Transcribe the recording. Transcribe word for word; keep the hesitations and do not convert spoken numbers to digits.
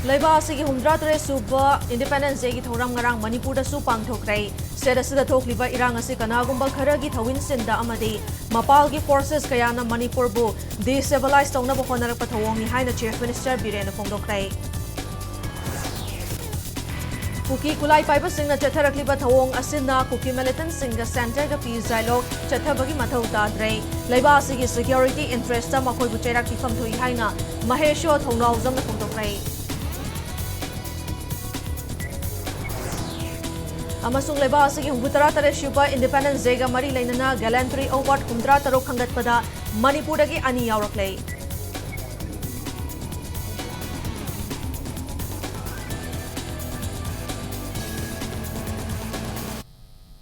ꯂꯩꯕꯥꯛ ꯑꯁꯤꯒꯤ ꯍꯨꯝꯐꯨꯇꯔꯥ ꯇꯔꯦꯠ ꯁꯨꯕ Independence Day ꯒꯤ ꯊꯧꯔꯝ ꯉꯔꯥꯡ ꯃꯅꯤꯄꯨꯔꯗꯁꯨ ꯄꯥꯡꯊꯣꯛꯈ꯭ꯔꯦ꯫ State ꯑꯁꯤꯗ ꯊꯣꯛꯂꯤꯕ ꯏꯔꯥꯡ ꯑꯁꯤ ꯀꯅꯥꯒꯨꯝꯕ ꯈꯔꯒꯤ ꯊꯧꯏꯟ ꯁꯤꯟꯗ ꯑꯃꯗꯤ ꯃꯄꯥꯜꯒꯤ forces ꯀꯌꯥꯅ ꯃꯅꯤꯄꯨꯔꯕꯨ destabilize ꯇꯧꯅꯕ ꯍꯣꯠꯅꯔꯛꯄ ꯊꯧꯑꯣꯡꯅꯤ ꯍꯥꯏꯅ Chief Minister ꯕꯤꯔꯦꯟꯅ ꯐꯣꯡꯗꯣꯛꯈ꯭ꯔꯦ꯫ ꯀꯨꯀꯤ ꯈꯨꯠꯂꯥꯏ ꯄꯥꯏꯕꯁꯤꯡꯅ ꯆꯠꯊꯔꯛꯂꯤꯕ ꯊꯧꯑꯣꯡ ꯑꯁꯤꯅ ꯀꯨꯀꯤ militant ꯁꯤꯡꯒ centre ꯒ peace dialogue ꯆꯠꯊꯕꯒꯤ ꯃꯊꯧ ꯇꯥꯗ꯭ꯔꯦ꯫ ꯂꯩꯕꯥꯛ ꯑꯁꯤꯒꯤ security interest ꯇ ꯃꯈꯣꯏꯕꯨ ꯆꯩꯔꯥꯛ ꯄꯤꯐꯝ ꯊꯣꯛꯏ ꯍꯥꯏꯅ ꯃꯍꯦꯁꯣ ꯊꯧꯅꯥꯎꯖꯝꯅ ꯐꯣꯡꯗꯣꯛꯈ꯭ꯔꯦ꯫ ꯑꯃꯁꯨꯡ ꯂꯩꯕꯥꯛ ꯑꯁꯤꯒꯤ ꯍꯨꯝꯐꯨꯇꯔꯥ ꯇꯔꯦꯠ ꯁꯨꯕ Independence Day ꯒ ꯃꯔꯤ ꯂꯩꯅꯅ Gallantry Award ꯍꯨꯝꯐꯨꯇꯔꯥ ꯇꯔꯨꯛ ꯈꯟꯒꯠꯄꯗ ꯃꯅꯤꯄꯨꯔꯗꯒꯤ ꯑꯅꯤ ꯌꯥꯎꯔꯛꯂꯦ꯫